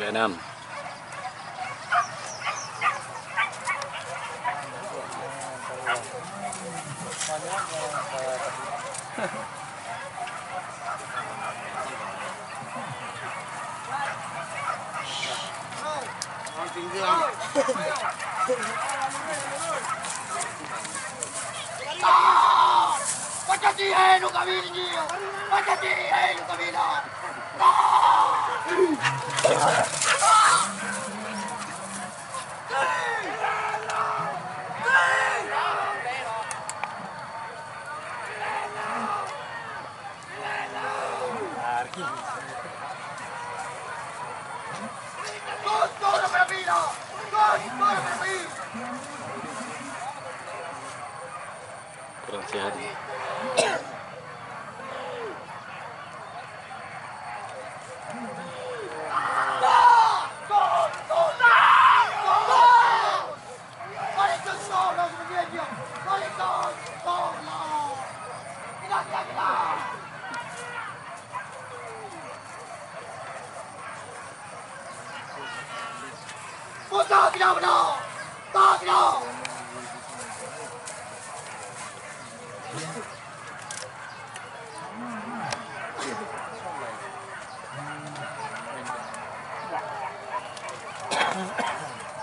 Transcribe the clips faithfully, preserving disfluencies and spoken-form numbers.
Enam. Kurang sehat.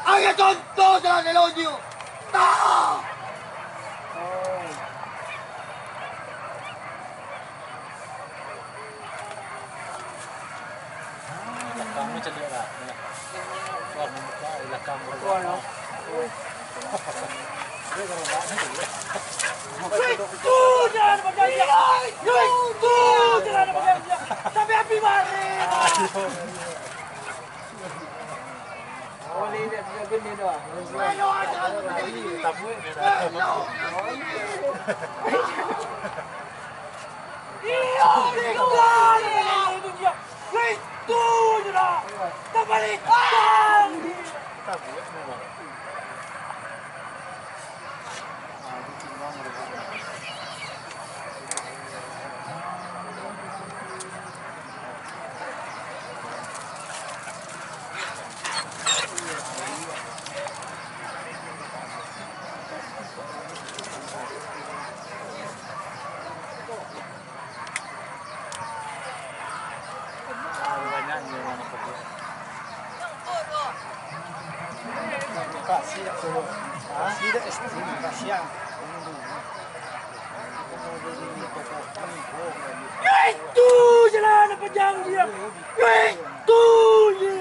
Agak contoh jalan eloknyo. Tak. Belakang macam dia lah. Wah, membuka belakang. Wah, no. Itu jalan perjanjian. Itu jalan perjanjian. Sampai api mari. Itu jalan apa jauh dia. Itu je.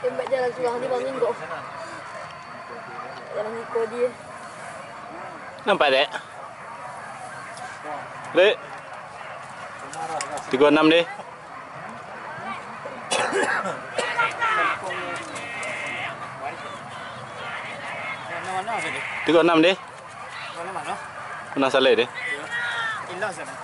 Tembak jalan surang ni, Bang Inggo. Jalan iko dia. Nampak, Dek? Dek. Tigo enam, Dek. Tigo enam, Dek. Mana, mana? Mana salah, Dek? Ilah sana.